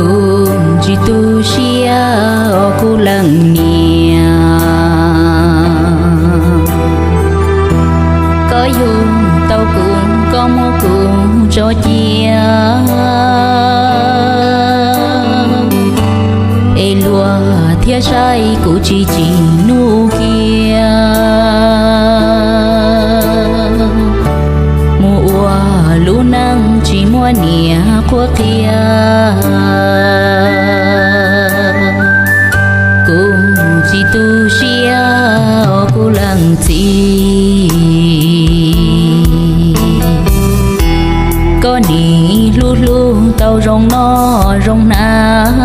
Kuv tsis tu siab os kuv leej niam, koj yug tau kuv, koj muab kuv tso cia, es luag thiaj saib kuv tsis tsim nyog kiag, mus ua lub neej tsis muaj niam qhuab qhia. Kuv tsis tu siab os kuv leej txiv, koj nim hlub hlub tau zoo noj zoo hnav,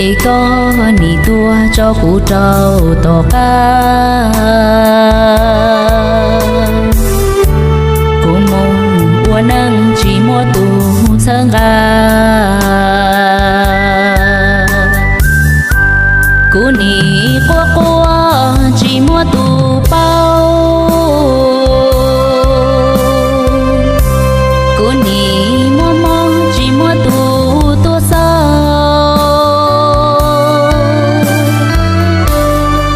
es koj nim tuag tso kuv rau tom qab. Kuv mus ua neej tsis muaj tus txhawb nqa, kuv nim quaj quaj tsis muaj tus paub, kuv nim muaj mob tsis muaj tus tuaj xauj.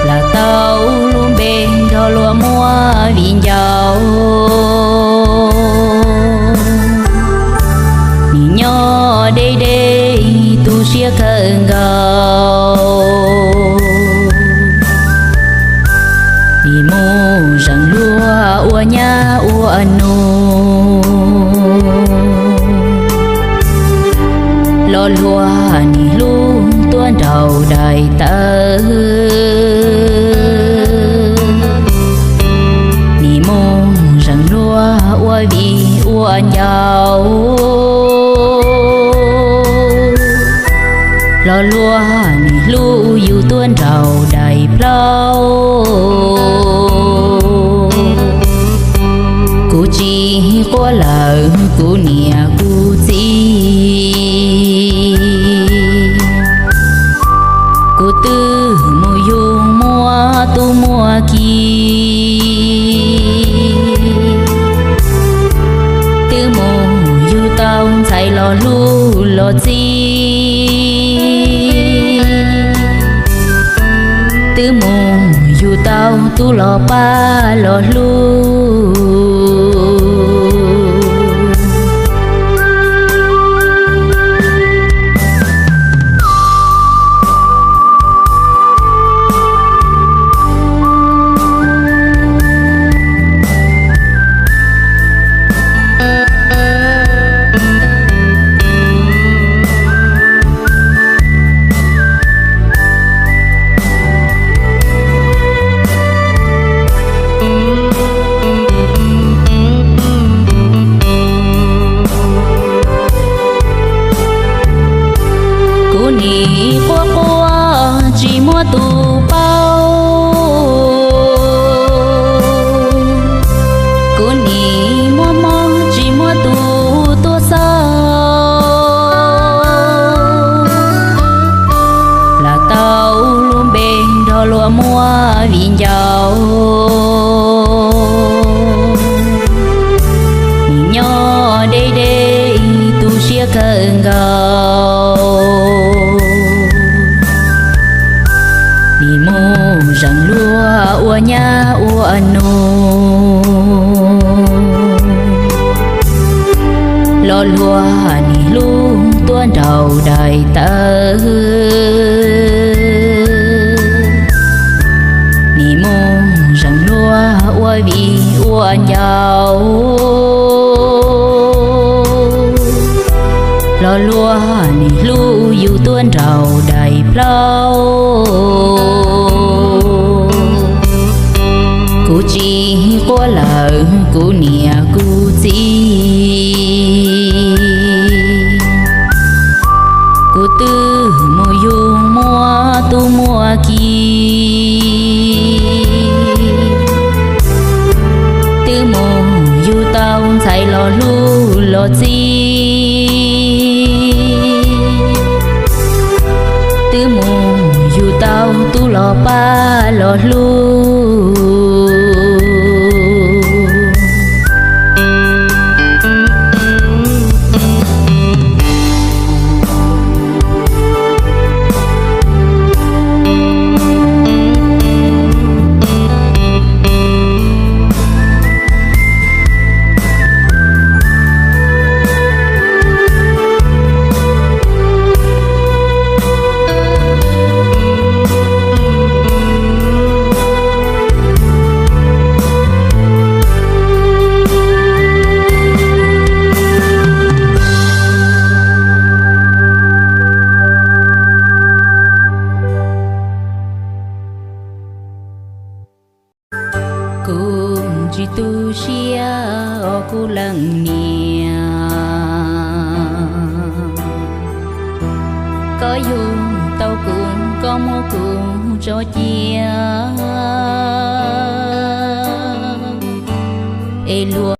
Lam tau lub npe nrog luag muab viv ncaus, nim nyob deb deb tu siab kawg nkaus, nim mus zeem luag ua nyab ua nus, los luag nim hlub tuaj nraum daim tawv, nim mus zeem luag ua viv ua ncaus, los luag nim hlub yus tuaj nraum daim plaub. Kuv tsis quaj lawm kuv niam kuv txiv, kuv twb mus yug muaj tub muaj ki, twb mus yug tau ntxhais los hlub los txib, twb mus yug tau tub los pab los hlub. Kuv nim quaj quaj tsis muaj tus paub, kuv nim muaj mob tsis muaj tus tuaj xauj. Lam tau lub npe nrog luag muab viv ncaus, nim nyob deb deb tu siab kawg nkaus, nim mus zeem luag ua nyab ua nus, los luag nim hlub tuaj nraum daim tawv, nim mus zeem luag ua viv ua ncaus, los luag nim hlub yus tuaj nraum daim plaub. Kuv tsis quaj lawm kuv niam kuv txiv, kuv twb mus yug muaj tub muaj ki, twb mus yug tau ntxhais los hlub los txib, twb mus yug tau tub los pab los hlub. Koj kuv leej niam, koj yug tau kuv, koj muab kuv tso cia.